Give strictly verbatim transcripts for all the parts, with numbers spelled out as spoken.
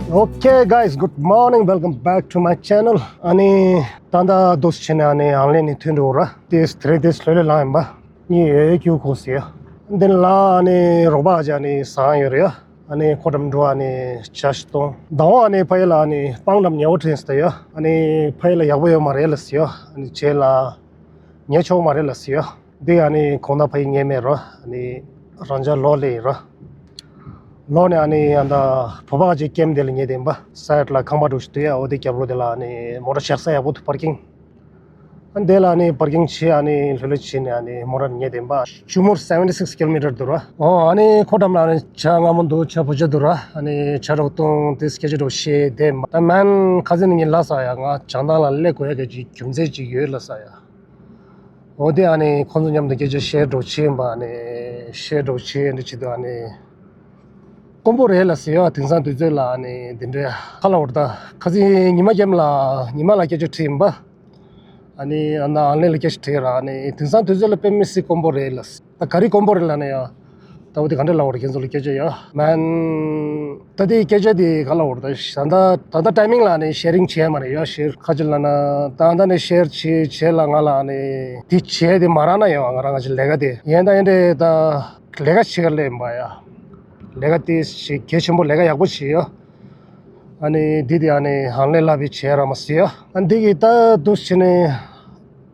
Okay guys, good morning, welcome back to my channel. ཨ་ནི་ད་ལྟ་འདུག་སེ་བྱས་ནས་ཨ་ནི་ཨང་ལེ་ནས་ཐོན་འགྲོ་ར། དེ་དེ་རིང་དེ་ལྷོད་ལྷོད་ལངས་ཡིན་པ། གཉིད་ཡོད་ཡོད་ཁུག་ཁུག་ཟེར་ཡ། འདི་ལ་ཨ་ནི་རོགས་པ་ཅིག་ཨ་ནི་ཟ་ཡོད་རེད་ཡ། ཨ་ནི་ཁོ་འགྲམ་འགྲོ་ཨ་ནི་ཇ་ཞིག་བཏུང་། ཟླ་བ་ཨ་ནི་ཕ་ཡུལ་ལ་ཨ་ནི་སྤང་འགྲམ་ཉལ་བ་དྲན་སོང་ཡ། ཨ་ནི་ཕ་ཡུལ་ལ་ཡག་པོ་ཡོད་མ་རེད་ལ་ཟེར་ཡ། ཨ་ནི་བྱས་ལ་ཉལ་ཆོག་མ་རེད་ལ་ཟེར་ཡ། འདི་ཨ་ནི་གོང་ད་ཕ་ཡུལ་ཉལ་མེད་རོ། ཨ་ནི་རང་ཅག་ལོག་སླེབས་ཡིན་རོ། ལོག་ནས་ཨ་ནི་ཨ་ད་བོད་པ་ཅིག་ཀེམ་དེ་ལ་ཉལ་བསྡད་ཡིན་པ། སའེ་ཌི་ལ་ཁང་པ་འདྲ་ཞིག་འདུག་ཡ། འོ་དེ་རྒྱབ་ལོགས་དེ་ལ་ཨ་ནི་མོ་ཊ་བཞག་ས་ཡག་པོ་འདུག་པར་ཀིང་། ཨ་འདི་ལ་ཨ་ནི་པར་ཀིང་བྱས་ཨ་ནི་ལྷོད་ལྷོད་བྱས་ནས་ཨ་ནི་མོ་ཊ་ཉལ་བསྡད་ཡིན་པ། ཇུ་མུར་seventy six kilometer འདུག་ར། ཨོ་ཨ་ནི་ཁོ་འགྲམ་ལ་ཨ་ནི་ཇ་མངར་མོ་འདུག་ཇ་བོད་ཇ་འདུག་ར། ཨ་ནི་ཇ་འདྲ་བོ་བཏུང་། དེ་སྐད་ཆ་འདྲ་བོ་བཤད་བསྡད་ཡིན་པ། ད་མན་ཁ་སང་ནས་ངས་ལབ་ཚར་ཡ། ང་བྱང་ཐང་ལ་སླེབས་དགོས་ཡ་གི་ཅིག་རྒྱུ་མཚན་ཅིག་ཡོད་ལབ་ཚར་ཡ། འོ་དེ་ཨ་ནི་ཁོང་ཚོ་མཉམ་དུ་སྐད་ཆ་བཤད་འགྲོ་བྱེད་ཡིན་པ། ཨ་ནི་བཤད་འགྲོ་བྱེད་འདི་བྱེད་དུས་ཨ་ནི་དཀོན་པོ་རེད་ལ་ཟེར་ཡ། དེང་སང་དུས་ཚོད་ལ་ཨ་ནི་དེ་འདྲའི་ཁ་ལ་འོར་ད་ཁ་སང་ཉི་མ་རྒྱབ་ལ་ཉི་མ་ལ་སྐད་ཆ་དྲིས་ཡིན་པ། ཨ་ནི་ཨ་ན་ཨང་ལེ་ལ་སྐད་ཆ་དྲིས་ར། ཨ་ནི་དེང་སང་དུས་ཚོད་ལ་དཔེ་མི་སྲིད་དཀོན་པོ་རེད་ལ། ད་ག་རེ་དཀོན་པོ་རེད་ལབ་ན་ཡ། ད་འོ་དེ་ག་འདྲ་ལབ་དགོས་རེད་ཁྱེད་ཚོ་ལ་སྐད་ཆ་ཡ། མན། ད་དེ་སྐད་ཆ་དེ་ག་ལབ་དགོས་རེད། ད་ད་ད་ལྟ་ཊའི་མིང་ལ་ནི་ཤེ་རིང་བྱས་མ་རེད་ཡ། ཤེར་ཁ་ཅིག་ལབ་ན་ད་ད་ནི་ཤེར་བྱས་བྱས་ལ་ང་ལ་ནི་དེ་བྱས་དེ་མ་རག་ན་ཡ། ང་རང་ང་ཅིག་ལས་ཀ་དེ་ཡན་ད་ཡན་དེ་ད་ལས་ཀ་བྱེད་ག་སླེབས་ཡིན་པ་ཡ། ལས་ཀ་དེ་ཞིག་གལ་ཆེན་པོ་ལས་ཀ་ཡག་པོ་བྱེད་ཡ། ཨ་ནི་འདི་དེ་ཨ་ནི་ཨང་ལེ་ལ་བི་བྱས་ར་མ་ཟེར་ཡ། ཨ་འདི་གི་ད་འདུག་སེ་བྱས་ནས་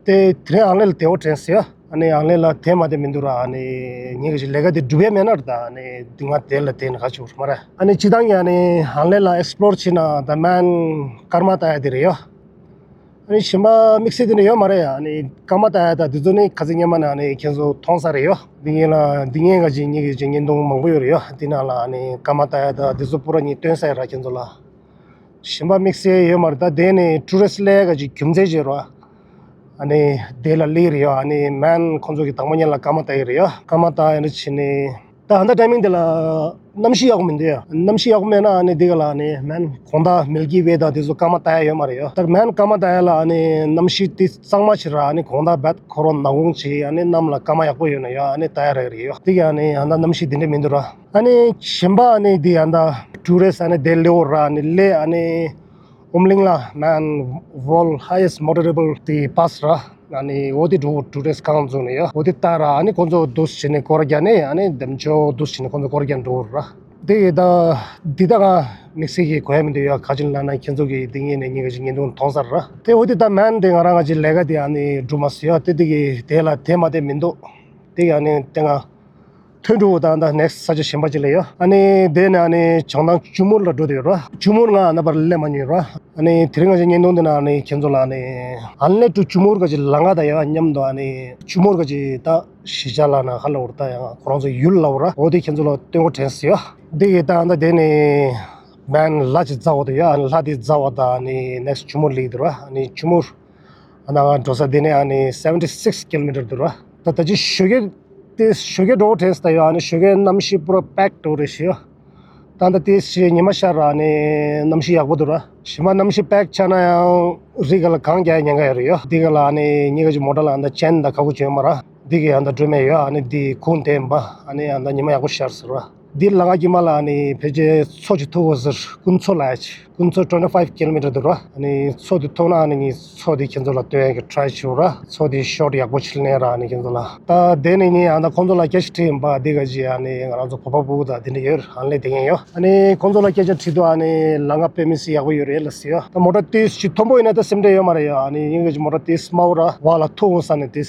དེ་དེ་རིང་ཨང་ལེ་ལ་དེ་འོ་དྲན་ཟེར་ཡ། ཨ་ནི་ཨང་ལེ་ལ་དེ་མ་དེ་མི་འདུག་ར། ཨ་ནི་ངེད་ཀྱི་ལས་ཀ་དེ་སྒྲུབ་ཡ་མེད་ན་ར། ད་ཨ་ནི་འདི་ང་དེ་ལ་དེ་ནི་ག་ཅིག་མ་རེད། ཨ་ནི་སྤྱིར་བཏང་གི་ཨ་ནི་ཨང་ལེ་ལ་ཨེག་སི་པི་ལོར་བྱེད་ན་ད་མན་སྐར་མ་ལྟ་ཡ་དེ་རེད་ཡ། ཨ་ནི་གཞན་པ་དམིགས་བསལ་དེ་འདྲ་ཡོད་མ་རེད་ཡ། ཨ་ནི་སྐར་མ་ལྟ་ཡ་ད་དེ་ཚོ་ནི་ཁ་སང་སྔོན་མ་ནས་ཨ་ནི་ཁྱེད་ཚོ་མཐོང་ས་རེད་ཡ། འདི་ངེད་ལ་འདི་ངེད་ག་ཅིག་ངེད་ཀྱི་ཅིག་བརྙན་ཐུང་མང་པོ་ཡོད་རེད་ཡ། འདི་ནང་ལ་ཨ་ནི་སྐར་མ་ལྟ་ཡ་ད་དེ་ཚོ་པུ་ར་ངས་སྟོན་ས་ཡོད་ར་ཁྱེད་ཚོ་ལ། གཞན་པ་དམིགས་བསལ་ཡོད་མ་རེད། ད་དེ་ནི་ཊུ་རི་སི་ཊི་སླེབས་ཡ་ག་ཅིག་རྒྱུ་མཚན་ཅིག་རེད་བ། ཨ་ནི་དེ་ལ་སླེབས་རེད་ཡ། ཨ་ནི་མན་ཁོང་ཚོ་གི་དང་པོ་ཉིད་ལ་སྐར་མ་ལྟ་ཡི་རེད་ཡ། སྐར་མ་ལྟ་ཡ་འདི་བྱས་ནས་ད་ཨ་ད་ཊའི་མིང་དེ་ལ་གནམ་གཤིས་ཡག་པོ་མི་འདུག་ཡ། གནམ་གཤིས་ཡག་པོ་མེད་ན་ཨ་ནི་འདི་ག་ལ་ཨ་ནི་མན་དགོང་དག་མིལ་ཀི་ཝེ་དང་དེ་ཚོ་སྐར་མ་ལྟ་ཡ་ཡོད་མ་རེད་ཡ། ད་མན་སྐར་མ་ལྟ་ཡ་ལ་ཨ་ནི་གནམ་གཤིས་དེ་གཙང་མ་བྱེད་ར། ཨ་ནི་དགོང་དག་བད་ཁོ་རང་ནག་ཁུང་བྱེད། ཨ་ནི་གནམ་ལ་སྐར་མ་ཡག་པོ་ཡོད་ན་ཡ། ཨ་ནི་ལྟ་ཡ་རག་རེད་ཡ། འདི་ག་ཨ་ནི་ཨ་ད་གནམ་གཤིས་དེ་འདྲ་མི་འདུག་ར། ཨ་ནི་གཞན་པ་ཨ་ནི་འདི་ཨ་ད་ཊུ་རི་སི་ཊི་ཨ་ནི་དེ་སླེབས་ཡོད་ར། ཨ་ནི་སླེབས་ཨ་ནི་ཨོམ་གླིང་ལ་མན་ཝོལཌ་ཧའི་ཡེ་སི་ཊི་མོ་ཊ་རེ་ལི་དེ་པཱ་སི་ར། ཨ་ནི་འོ་དེ་འགྲོ་ཊུ་རི་སི་ཊི་ཁང་བཙུགས་ནས་ཡ། འོ་དེ་ལྟ་ར། ཨ་ནི་ཁོང་ཚོ་འདུག་སེ་བྱས་ནས་སྐོར་རྒྱག་ནས་ཨ་ནི་འདེམ་ཆོག་འདུག་སེ་བྱས་ནས་ཁོང་ཚོ་སྐོར་རྒྱག་འགྲོ་ར། དེ་ཡི་ད་འདི་ད་ང་དམིགས་བསལ་གྱི་གོ་ཡ་མི་འདུག་ཡ། ག་ཅིག་ལབ་ན་ཁྱེད་ཚོ་གི་འདི་ངེད་ནས་ངེད་ཀྱི་བརྙན་ཐུང་མཐོང་ས་ར། དེ་འོ་དེ་ད་མན་དེ་ང་རང་ང་ཅིག་ལས་ཀ་དེ་ཨ་ནི་འགྲུབ་མ་སོང་ཡ། དེ་དེ་གི་དེ་ལ་དེ་མ་དེ་མི་འདུག་དེ་གི་ཨ་ནི་དེ་ང་ཐོན་འགྲོ་ད་ད་ནེག་སི་ཊི་ས་ཆ་གཞན་པ་ཅིག་ལ་ཡོད། ཨ་ནི་དེ་ནས་ཨ་ནི་བྱང་ཐང་ཇུ་མུར་ལ་འགྲོ་དེ་ཡོད་ར། ཇུ་མུར་ང་ཨ་ན་པར་སླེབས་མ་མྱོང་ར། ཨ་ནི་དེ་རིང་ང་ཅག་བརྙན་ཐུང་དེ་ན་ཨ་ནི་ཁྱེད་ཚོ་ལ་ཨ་ནི་ཨན་ལེ་ཊུ་ཇུ་མུར་ག་ཅིག་ལམ་ཁ་ད་ཡོད་མཉམ་དུ་ཨ་ནི་ཇུ་མུར་ག་ཅིག་ད་གཞིས་ཆགས་ལ་ན་ཧ་ལ་འུར་ད་ཡང་ཁོ་རང་ཚོ་ཡུལ་ལ་འུར་ར། འོ་དེ་ཁྱེད་ཚོ་ལ་སྟོན་གོ་དྲན་སོང་ཡ། དེ་གི་ད་ཨ་ད་དེ་ནས་མན་ལ་ཅིག་འཛེགས་འོ་དེ་ཡོད། ཨ་ནི་ལ་དེ་འཛེགས་འོ་ད་ཨ་ནི་ནེག་སི་ཊི་ཇུ་མུར་ལ་ཡོད་ར། ཨ་ནི་ཇུ་མུར་ཨ་ན་ང་འགྲོ་ས་དེ་ནས་ཨ་ནི་seventy six kilometer འདུག་ར། ད་ད་ཅི་ཞོགས་ཀས་དེ་ཞོགས་ཀས་འགྲོ་དྲན་སོང་ད་ཡ། ཨ་ནི་ཞོགས་ཀས་གནམ་གཤིས་པུ་ར་པེག་འགྲོ་རེད་ཤི་ཡ། ད་ད་དེ་ཞི་ཉི་མ་ཤར་ར་ཨ་ནི་གནམ་གཤིས་ཡག་པོ་འདུག་ར། ཞི་མ་གནམ་གཤིས་པེག་ཆགས་ན་ཡང་རི་ག་ལ་གངས་རྒྱག་ཉེན་ཁ་ཡོད་རེད་ཡ། དེ་ག་ལ་ཨ་ནི་ཉི་ག་ཅིག་མོ་ཊ་ལ་ཨ་ད་ཅན་ད་ཁ་ཁུ་བྱོན་མ་ར། དེ་ག་ཨ་ད་འགྲོ་མེད་ཡ། ཨ་ནི་དེ་ཁུང་དེ་ཡིན་པ། ཨ་ནི་ཨ་ད་ཉི་མ་ཡག་པོ་ཤར་སོང་ར། འདི་ལ་ང་གི་མ་ལ་ཨ་ནི་ཕལ་ཆེར་མཚོ་ཅིག་ཐུག་འོ་ཟེར། ཀུན་མཚོ་ལ་ཡ་ཅིག་ཀུན་མཚོ་twenty five kilometer འདུག་ར། ཨ་ནི་མཚོ་དེ་ཐུག་ན་ཨ་ནི་ངས་མཚོ་དེ་ཁྱེད་ཚོ་ལ་སྟོན་ཡ་གི་ཊ་རའི་བྱེད་ར། མཚོ་དེ་ཤོཊ་ཡག་པོ་ཅིག་ལེན་ར། ཨ་ནི་ཁྱེད་ཚོ་ལ་ད་དེ་ནས་ངས་ཨ་ད་ཁོང་ཚོ་ལ་སྐད་ཆ་དྲིས་ཡིན་པ། འདི་ག་ཅིག་ཨ་ནི་ང་རང་ཚོ་བོད་པ་ཕྲུ་གུ་དང་དེ་འདྲ་ཡོད་ར། ཨ་ལས་དེ་ངས་ཡོད། ཨ་ནི་ཁོང་ཚོ་ལ་སྐད་ཆ་དྲིས་དུས་ཨ་ནི་ལམ་ཁ་དཔེ་མི་སྲིད་ཡག་པོ་ཡོད་རེད་ལ་ཟེར་ཡ། ད་མོ་ཊ་དེ་ཅིག་མཐོན་པོ་ཡིན་ན་ད་སེམས་ཁྲལ་ཡོད་མ་རེད་ཡ། ཨ་ནི་ཡིན་ག་ཅིག་མོ་ཊ་དེ་དམའ་བོ་ར་བ་ལ་ཐུག་འོ་ས་ནས་དེ་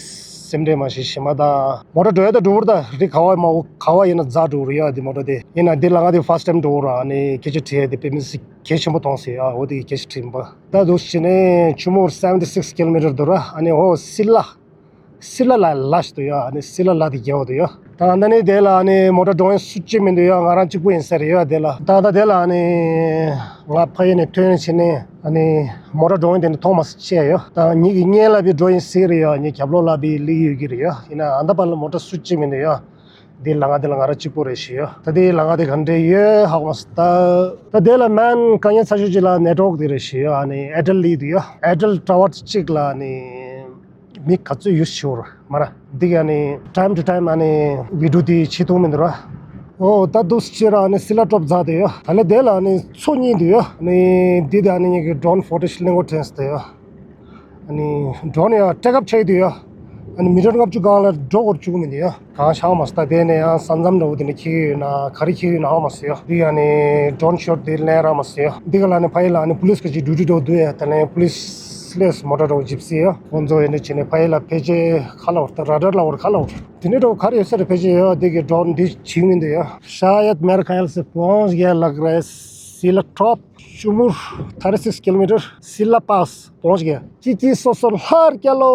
སེམས་ཁྲལ་མ་བྱེད། ཞི་མ་ད་མོ་ཊ་འགྲོ་ཡ་ད་འགྲོ་བར་ད་རི་ག་བ་དམའ་བོ་ག་བ་ཡིན་ན་འཛེགས་འགྲོ་གི་རེད་ཡ། དེ་མོ་ཊ་དེ་ཡིན་ན་དེ་ལམ་ཁ་དེ་ཕར་སི་ཊའིམ་འགྲོ་གི་ར། ཨ་ནི་སྐད་ཆ་དྲིས་ཡ་དེ་དཔེ་མི་སྲིད་གལ་ཆེན་པོ་མཐོང་སོང་ཡ། འོ་དེ་གི་སྐད་ཆ་དྲིས་ཡིན་པ། ད་འདུག་སེ་བྱས་ནས་ཆུ་མུར་seventy six kilometer འདུག་ར། ཨ་ནི་འོ་སི་ལ་སི་ལ་ལ་ལ་ཞིག་འདུག་ཡ། ཨ་ནི་སི་ལ་ལ་དེ་རྒྱལ་བ་འདུག་ཡ། ད་ད་ནི་དེ་ལ་ཨ་ནི་མོ་ཊ་འགྲོ་མཁན་སུ་གཅིག་མི་འདུག་ཡ། ང་རང་གཅིག་པུ་ཡིན་ས་རེད་ཡ། དེ་ལ་ད་ད་དེ་ལ་ཨ་ནི་ང་ཕ་ཡུལ་ནས་ཐོན་བྱས་ནས་ཨ་ནི་མོ་ཊ་འགྲོ་མཁན་དེ་འདྲ་མཐོང་མ་སོང་ཡ། ད་ཉིད་ཀྱི་སྔོན་ལ་བི་འགྲོ་ཡིན་ཟེར་རེད་ཡ། ངའི་རྒྱབ་ལོགས་ལ་བི་སླེབས་ཡོད་ཀྱི་རེད་ཡ། ཡིན་ན་ཨ་ད་པ་ལ་མོ་ཊ་སུ་གཅིག་མི་འདུག་ཡ། འདི་ལམ་ཁ་འདི་ལ་ང་རང་གཅིག་པུ་རེད་ཤི་ཡོད། ད་འདི་ལམ་ཁ་འདི་ག་འདྲ་ཡོད་ཧ་གོ་མ་སོང་། ད་ད་འདི་ལ་མན་དཀའ་ངལ་ཚ་ཤོས་ཅིག་ལ་ནེཊ་ཝོག་འདི་རེད་ཤི་ཡོད། ཨ་ནི་ཨེར་ཊེལ་ལི་འདི་ཡོད། ཨེར་ཊེལ་ཊ་ཝར་གཅིག་ལ་ཨ་ནི་མི་ག་ཚོད་ཡོད་ཤི་ཡོད་མ་ར། འདི་ག་ཨ་ནི་time to time ཨ་ནི་བི་ཌི་ཡོ་འདི་བྱེད་ཐུབ་མི་འདུག་ར། ཨོ་ད་འདུག་སེ་བྱས་ར་ཨ་ནི་སི་ལ་ཊོབ་འཛེགས་བསྡད་ཡོད། ད་ལས་དེ་ལ་ཨ་ནི་མཚོ་གཉིས་འདུག་ཡོད། ཨ་ནི་འདི་དེ་ཨ་ནི་ངེད་ཀྱི་ཌོ་རོན་ཕུ་ཊེཇ་ལེན་དགོས་དྲན་སོང་། དེ་ཡོད། ཨ་ནི་ཌོ་རོན་ཡང་ཊེག་ཨབ་བྱས་འདུག་ཡོད། ཨ་ནི་མི་ཊར་ལྔ་བཅུ་སྒང་ལ་འགྲོ་དགོས་བཅུག་མི་འདུག་ཡོད། གང་ཤར་མ་སོང་། ད་དེ་ནས་ཡང་ས་མཚམས་འདྲ་བོ་དེ་འདྲ་འཁྱེར་གྱི་ཡོད་ན་ག་རེ་འཁྱེར་གྱི་ཡོད་ན་ཧ་མ་སོང་ཡོད། འདི་ཨ་ནི་ཌོ་རོན་ཤོཊ་དེ་ལེན་རག་མ་སོང་ཡོད། འདི་ག་ལ་ཨ་ནི་ཕ་ཡི་ལ་ཨ་ནི་པུ་ལིས་ཀྱི་ཌིའུ་ཊི་འདྲ་བོ་འདུག་ཡོད། དེ་ལས་པུ་ལིས་ལས་མོ་ཊ་འདྲ་བོ་ཇིབ་སི་ཡོད། ཁོང་ཚོ་ཡིན་ནི་བྱས་ནས་ཕ་ཡི་ལ་ཕལ་ཆེར་ག་ལ་བར་ད་ར་ཌར་ལ་བར་ག་ལ་བར་དེ་འདྲའི་འདྲ་བོ་ག་རེ་ཡོད་ས་རེད། ཕལ་ཆེར་ཡོད། འདི་གི་ཌོ་རོན་འདི་བྱིང་མི་འདུག་ཡོད། شاید میرے خیال سے پہنچ گیا لگ رہا ہے سیلا ٹاپ، چمور، تھرٹی سکس کلومیٹر، سیلا پاس پہنچ گیا۔ چیچی سوسو لار کیا لو۔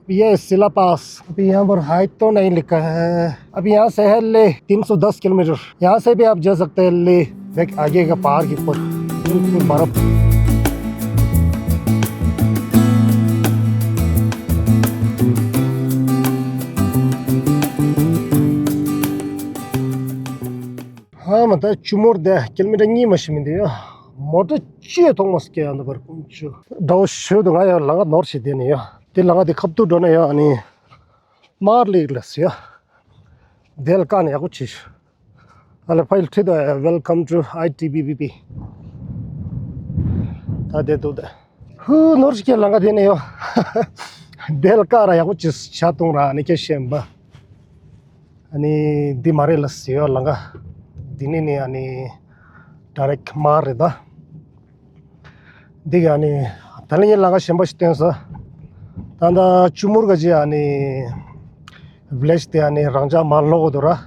یہ سیلا پاس۔ ابھی یہاں پر ہائٹ تو نہیں لکھا ہے۔ ابھی یہاں سے ہے لے تین سو دس کلومیٹر۔ یہاں سے بھی آپ جا سکتے ہیں لے۔ دیکھ آگے کا پہاڑ کے اوپر بالکل برف۔ ཧ་མ་ད་ཆུ་མོར་དེ་ཀིལ་མི་ཊར་གཉིས་མ་ཞིག་མི་འདུག་ཡ། མོ་ཊ་ཅིག་མཐོང་མ་སོང་། ཡ་འདི་བར་ཀུན་ཆུ་འདྲ་བོ་ཞོད་འདུག་ང་ཡ་ལམ་ཁ་ནོར་ཞིག་བསྡད་ནས་ཡ། དེ་ལམ་ཁ་དེ་ཁ་ཐུག་འགྲོ་ན་ཡ་ཨ་ནི་མར་ལེགས་ལ་ཟེར་ཡ། དེ་ལ་བཀག་ནས་ཡག་པོ་བྱས་ཤག་ཨ་ལེ་ཕ་ཡིལ་ཁྲིད་དོ། Welcome to I T B B P། ད་དེ་འདུག་ད། ཧུ་ནོར་ཞིག་ལམ་ཁ་དེ་ནས་ཡ། དེ་ལ་བཀག་ར་ཡག་པོ་བྱས་ཤག་བཏུང་ར་ཨ་ནི་ཁྱེད་ཤེས་པ། ཨ་ནི་འདི་མ་རེད་ལ་ཟེར་ཡོད་ལམ་ཁ། འདི་ནས་ནི་ཨ་ནི་ཌའི་རེག་མར་རེད་ད། འདི་ག་ཨ་ནི་ད་ལན་ངས་ལམ་ཁ་གཞན་པ་ཞིག་སྟོན་ས། ད་ལྟ་ཆུ་མུར་ག་ཅི་ཨ་ནི་བི་ལེཇ་དེ་ཨ་ནི་རང་འཇགས་མར་ལོག་གི་འདུག་ར།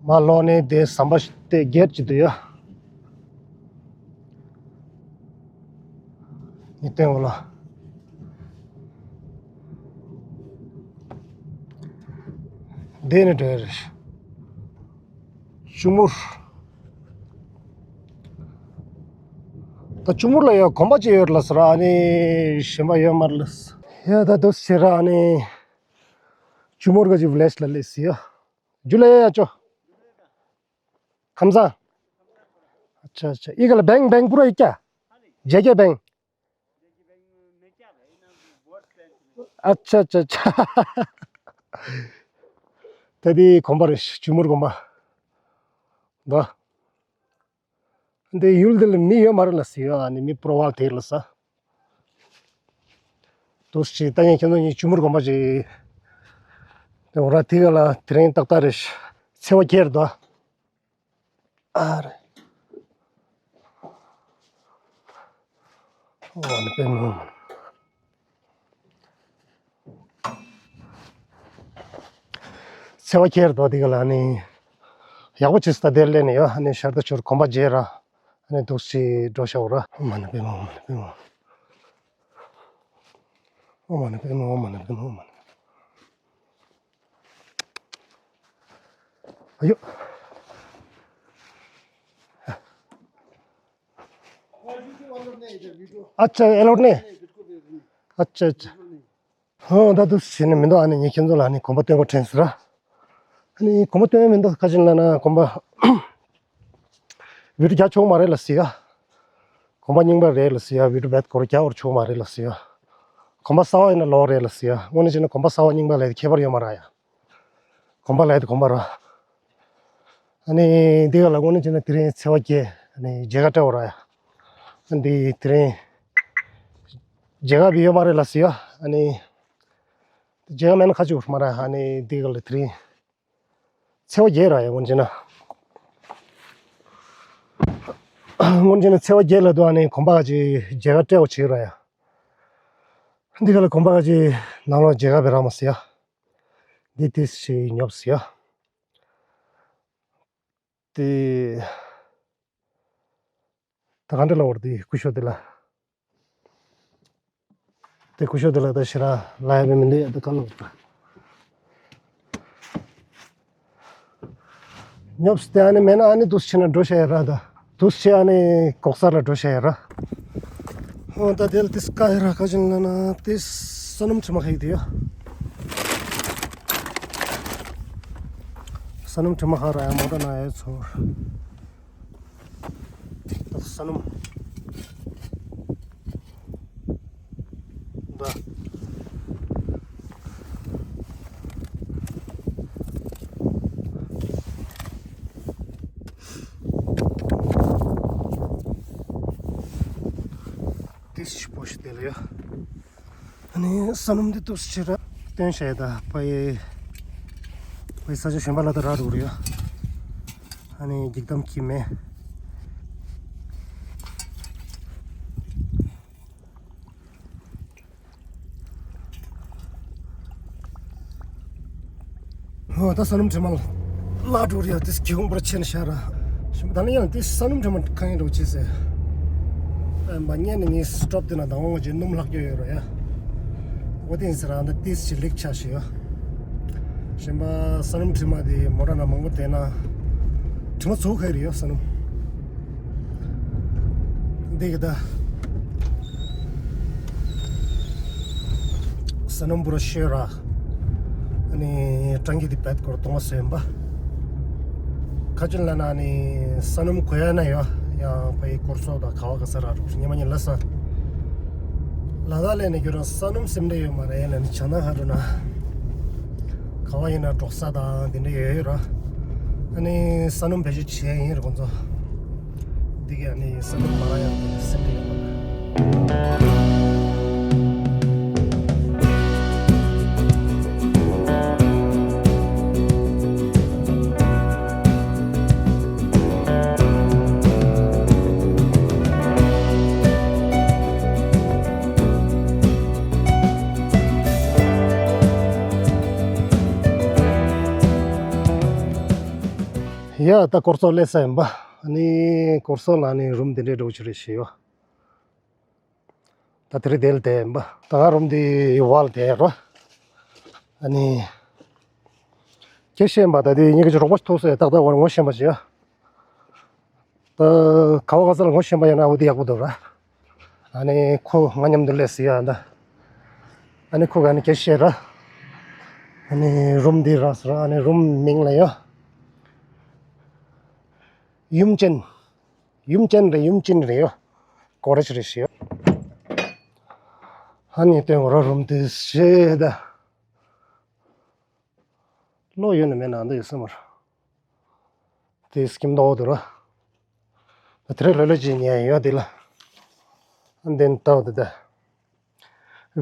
མར་ལོག་ནས་དེ་ཟམ་པ་ཞིག་དེ་གེ་ཊི་ཅིག་འདུག་ཡ། ནི་སྟོན་འོ་ལ། འདི་ནི་འདྲ་རེད། ཆུ་མུར། ད་ཆུ་མུར་ལ་ཡ་གོམ་པ་ཅིག་ཡོད་ལ་ཟེར་ཨ་ནི་གཞན་པ་ཡོད་མ་རེད་ལ་ཟེར། ཡ་ད་དུ་ཟེར་ཨ་ནི་ཆུ་མུར་ག་ཅི་བི་ལེཇ་ལ་སླེབས་ཟེར་ཡ། ཇུ་ལེ་ཡ་ཅོ། ཁམས་བཟང་། ཨ་ཅ་ཨ་ཅ། ཨི་ག་ལ་བེང་བེང་པུ་ར་ཨི་ཀྱ། ཇེ་ཀེ་བེང་། ཨ་ཅ་ཨ་ཅ་ཨ་ཅ། ད་དེ་གོམ་པ་རེད། ཆུ་མུར་གོམ་པ། འདུག་འདི་ཡུལ་འདི་ལ་མི་ཡོད་མ་རེད་ལ་ཟེར་ཡོད། ཨ་ནི་མི་པོ་རོ་ཝལ་དེ་ལ་ས། དུས་ཅིག་ད་ཡིན་ཁྱེད་ཚོ་གཉིས་ཆུ་མུར་གོམ་པ་ཅིག་དེ་འོ་ར་དེ་ག་ལ་དེ་རིང་ཏག་ཏག་རེད། ཚེས་པ་བརྒྱད་རེད་དོ། ཨ་རེ། ཨོ་ནི་པེ་མོ། ཚེས་པ་ཁྱེར་དོ་དེ་ག་ལ་ནི། ཡག་པོ་བྱས་ད་དེར་སླེབས་ནས་ཡོད། ཨ་ནི་ཤར་ད་ཆུར་གོམ་པ་བརྗེས་ར། ཨ་ནི་འདུག་སེ་འགྲོ་ཤག་འོ་ར། ཨོ་མ་ནི་པེ་མོ། ཨོ་མ་ནི་པེ་མོ། ཨོ་མ་ནི་པེ་མོ། ཨོ་མ་ནི་པེ་མོ། ཨོ་མ་ནི། ཨ་ཡོ། अच्छा, एलाउड नहीं। अच्छा, अच्छा। ཧོ་ད་དུ་ཟེར་ནས་མི་འདུག་ཨ་ནི་ངས་ཁྱེད་ཚོ་ལ་ཨ་ནི་གོམ་པ་སྟོན་གོ་དྲན་སོང་ར། ཨ་ནི་གོམ་པ་སྟོན་མི་འདུག་ག་ཅིན་ལ་ན་གོམ་པ། བི་ཌིའོ་རྒྱག་ཆོག་མ་རེད་ལ་ཟེར་ཡ། གོམ་པ་རྙིང་པ་རེད་ལ་ཟེར་ཡ། བི་ཌིའོ་རྦད་སྐོར་རྒྱག་བར་ཆོག་མ་རེད་ལ་ཟེར་ཡ། གོམ་པ་གསར་བ་ཡིན་ན་ལོག་རེད་ལ་ཟེར་ཡ། དངོས་གནས་བྱས་ན་གོམ་པ་གསར་བ་རྙིང་པ་ལ་ཁྱད་པར་ཡོད་མ་རེད་ཡ། གོམ་པ་ལ་ཡ་དེ་གོམ་པ་ར། ཨ་ནི་འདི་ག་ལ་དངོས་གནས་བྱས་ན་དེ་རིང་ཚེས་པ་བརྒྱད། ཨ་ནི་མཇལ་ཁ་སྤྲད་འོ་ར་ཡ། ཨ་ནི་དེ་རིང་མཇལ་ཁ་བི་ཡོད་མ་རེད་ལ་ཟེར་ཡ། ཨ་ནི་མཇལ་ཁ་མེད་ན་ཁ་ཅིག་འོ་མ་ར། ཨ་ནི་འདི་ག་ལ་དེ་རིང་ཚེས་པ་བརྒྱད་ར་ཡ། དངོས་གནས་བྱས་ན། དངོས་གནས་བྱས་ན་ཚེས་པ་བརྒྱད་ལ་དུ་ཨ་ནི་གོམ་པ་ག་ཅིག་མཇལ་ཁ་སྤྲད་འོ་བྱེད་ར་ཡ། འདི་ག་ལ་གོམ་པ་ག་ཅིག་ནང་ལོགས་མཇལ་ཁ་བི་རག་མ་ཟེར་ཡ། འདི་དེ་ཞིག་ཉོབ་ཟེར་ཡ། དེ། ད་ག་འདྲ་ལ་བར་དེ་སྐུ་ཞབས་དེ་ལ། དེ་སྐུ་ཞབས་དེ་ལ་ད་ཞེ་དྲག་ལ་ཡ་མི་མི་འདུག་ཡ། ད་ག་ལ་བར་ད། ཉོབ་སྟེ་ཨ་ནི་མེད་ན་ཨ་ནི་འདུག་སེ་བྱས་ན་འགྲོ་ཤ་ཡ་ར་ད། འདུག་སེ་བྱས་ཨ་ནི་ལྐོག་ཟ་ལ་འགྲོ་ཤ་ཡ་ར། ཨོ་ད་དེ་ལ་དེ་སྐ་ཡ་ར་ག་ཅིན་ལ་ན་དེ་ས་སྣུམ་དྲི་མ་ཁ་ཡི་དེ་ཡ། ས་སྣུམ་དྲི་མ་ཁ་ར་ཡ་མོ་ད་ན་ཡ་ཚོར། ད་ས་སྣུམ། ད། ཡོད་ལ་ཡོད། ཨ་ནི་ས་སྣུམ་འདི་གཏུབས་ཕྱིར་སྟོན་བྱས་ད་པའི་པའི་ས་ཆ་གཞན་པ་ལ་ད་རག་འགྲོ་གི་རེད་ཡོད། ཨ་ནི་འགྱིག་དམ་ཁྱིམ་མེད། ཨོ་ད་ས་སྣུམ་དྲི་མ་ལ་འགྲོ་རེད་ཡ། དེ་སྒེའུ་ཁུང་པར་ཆེན་ཤ་ར་ཞིམ་པོ། ད་ནི་ཡང་དེ་ས་སྣུམ་དྲི་མ་ཁ་ཡིན་འགྲོ་ཅི་ཟེར། ཨ་མ་ཉན་ནི་ངའི་སི་ཊོབ་དེ་ན་དང་བོ་ང་ཅི་སྣུམ་ལྷག་རྒྱུ་ཡོད་ར་ཡ། འོ་དེ་ཡིན་ཟེར་ར་ད་དེ་ཅི་ལེགས་ཆ་ཞིག་ཡོད། ཞིམ་པ་ས་སྣུམ་དྲི་མ་དེ་མོ་ཊ་ན་མང་པོ་དེ་ན་དྲི་མ་ཚུགས་ཁ་རེད་ཡོད་ས་སྣུམ། འདི་གི་ད་ས་སྣུམ་པུ་ར་ཤོད་ར། ཨ་ནི་ཀྲང་གི་དི་བེད་སྐོར་གཏོང་བ་སོན་པ། ཁ་ཆུན་ལ་ན་ནི་ས་སྣུམ་གོ་ཡ་ན་ཡོད་ཡང་པའི་སྐོར་སོགས་དང་ག་བ་ག་ས་ར་རུ་ཉི་མ་ཉི་ལ་ས། ལ་དྭགས་ལས་ནི་ཁྱོད་རང་ས་སྣུམ་སེམས་ཁྲལ་ཡོད་མ་རེད་ལ་ནི་བྱ་ན་ཧ་རུ་ན། ག་བ་ཡིན་ན་འབྲོག་ས་དང་དེ་འདྲ་ཡོད་ཡོད་ར། ཨ་ནི་ས་སྣུམ་བེད་སྤྱོད་བྱེད་ཡ་ཡིན་ར་ཁོང་ཚོ། འདི་ག་ནི་སེམས་པ་མ་ཡང་སེམས་པ་ཡང་ཡ་ད་སྐོར་ཚོགས་སླེབས་ས་ཡིན་པ། ཨ་ནི་སྐོར་ཚོགས་ལ་ནི་རུམ་དེ་འདྲའི་འགྲོ་ཆུ་རེ་ཞེས་ཡོད། ད་དེ་རིང་དེ་ལ་བསྡད་ཡིན་པ། ད་ང་རུམ་དེ་ཡི་བར་ལ་བསྡད་ཡོད་རོ། ཨ་ནི། ཁྱེད་ཤེས་པ་ད་དེ་ཉིད་ཀྱི་རོགས་པ་ཐུག་སོང་ཡ་ཏག་ཏག་བར་ངོ་ཤེས་པ་ཞིག་ཡ། ད་ག་བ་ག་ས་ལ་ངོ་ཤེས་པ་ཡིན་ན་འོ་དེ་ཡག་པོ་འདུག་ར། ཨ་ནི་ཁོ་ང་མཉམ་དུ་སླེབས་སོང་ཡ་ད། ཨ་ནི་ཁོ་ག་ནི་ཁྱེད་ཤེས་ར། ཨ་ནི་རུམ་འདི་རག་སོང་ར། ཨ་ནི་རུམ་མིང་ལ་ཡ། ཡུམ་ཅན། ཡུམ་ཅན་རེད་ཡུམ་ཅན་རེད་ཡོ། ཀོ་རེ་ཆི་རེད་ཤི་ཡོ། ཧ་ནི་སྟོན་འོ་ར་རུམ་དེ་ཤེས་ད། ལོ་ཡོད་ན་མེད་ན་འདི་ཡོད་ས་མ་རེད། དེ་སྐྱིམ་མདོག་དུ་ར། དེ་རེ་ལོ་ལོ་ཅི་ཉན་ཡོད་དེ་ལ། ཨ་འདན་ཏའོ་དེ་ད།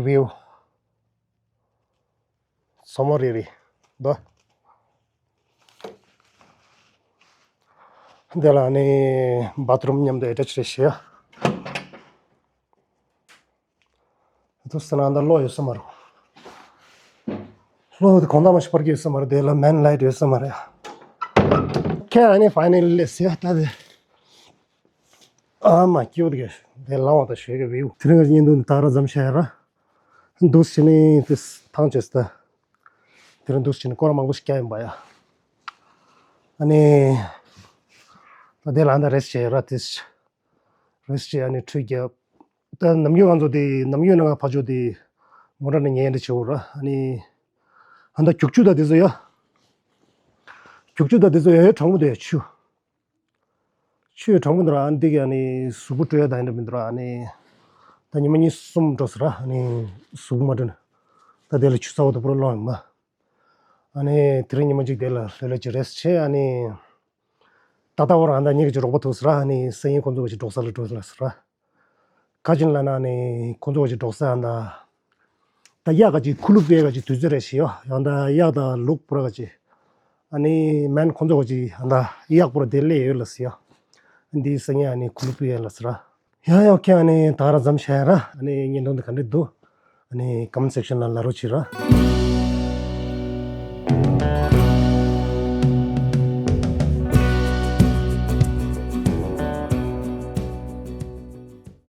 བིའུ། སོ་མོ་རེ་རེ། འདུག་འདི་ལ་ནི་བཱཐ་རུམ་མཉམ་དུ་ཨེ་ཊེཆ་རེ་བྱེད་ཡ། དུ་སེ་ན་འདི་གློག་ཡོད་ས་མ་རེད། གློག་དེ་གོང་ད་མ་ཞིག་པར་གྱི་ཡོད་ས་མ་རེད། དེ་ལ་མེན་ལའེ་ཊི་ཡོད་ས་མ་རེད། ཁྱེད་ཨ་ནི་ཕའི་ནལ་ལེ་སི་ཡ་ད་དེ། ཨ་མ་སྐྱིད་པོ་དེ་གས་དེ་ལའང་ད་ཞོལ་གྱི་བིའུ། དེ་རིང་གི་བརྙན་ཐུང་འདི་ད་ར་ཙམ་བྱས་ར། འདུག་སེ་ནི་དེ་ཐང་ཆད་སྟེ། དེ་རིང་འདུག་སེ་ནི་སྐོར་མང་པོ་ཞིག་བརྒྱབ་ཡིན་པ་ཡ། ཨ་ནི། ད་དེ་ལ་ཨ་ད་རེ་སི་ཊི་བྱས་ར་དེ། རེ་སི་ཊི་བྱས་ཨ་ནི་ཁྲུས་བརྒྱབ། ད་ནམ་རྒྱུན་ང་ཚོ་དེ་ནམ་རྒྱུན་ནང་ཕ་ཇོ་དེ་མོ་ཊ་ནས་ཉལ་འདྲ་བྱེད་འོ་ར། ཨ་ནི། ཨ་ད་རྒྱུག་ཆུ་ད་དེ་ཚོ་ཡ། རྒྱུག་ཆུ་ད་དེ་ཚོ་ཡ་ཡ་གྲང་མོ་དེ་ཡ་ཆུ། ཆུ་གྲང་མོ་འདུག་ར། ཨ་འདི་ག་ནི་གཟུགས་པོ་བཀྲུ་ཡ་ད་ཡིན་འདྲ་མི་འདུག་ར། ཨ་ནི་ད་ཉི་མ་གཉིས་གསུམ་འགྲོ་སོང་ར། ཨ་ནི་གཟུགས་པོ་མ་བཀྲུ་ན། ད་དེ་ལ་ཆུ་ཚ་བོ་དང་པོ་ར་སློང་ཡིན་པ། ཨ་ནི་དེ་རིང་ཉི་མ་གཅིག་དེ་ལ་ལྷོད་ལྷོད་ཅིག་རེ་སི་ཊི་བྱས། ཨ་ནི་ད་ལྟ་བར་ཨ་ད་ཉི་མ་གཅིག་རོགས་པ་ཐུག་སོང་ར། ཨ་ནི་སང་ཉིན་ཁོང་ཚོ་གཅིག་འབྲོག་ས་ལ་འགྲོ་ལ་སོང་ར། ག་ཅིན་ལ་ན་ནི་ཁོང་ཚོ་གཅིག་འབྲོག་ས་ཨ་ད། ད་གཡག་ག་ཅིག་ཁུ་ལུ་པའི་ག་ཅིག་དུས་ཚོད་རེ་ཞིག་ཡོད། ཡང་ད་གཡག་ད་ལུག་པུ་ར་ག་ཅིག་ཨ་ནི་མེན་ཁོང་ཚོ་ག་ཅིག་ཨ་ད་གཡག་པུ་ར་དེ་ལས་ཡོད་ལ་སི་ཡ། འདི་སང་ཉིན་ཨ་ནི་ཁུ་ལུ་པའི་ཡ་ལ་སི་ར། ཡ་ཡ་ཨོ་ཁེ། ཨ་ནི་ད་ར་ཙམ་བྱས་ར། ཨ་ནི་བརྙན་ཐུང་འདི་ག་འདྲ་འདུག་ཨ་ནི་ཀོ་མེན་ཊི་སེག་ཤན་ལ་ལབ་རོགས་བྱེད་ར།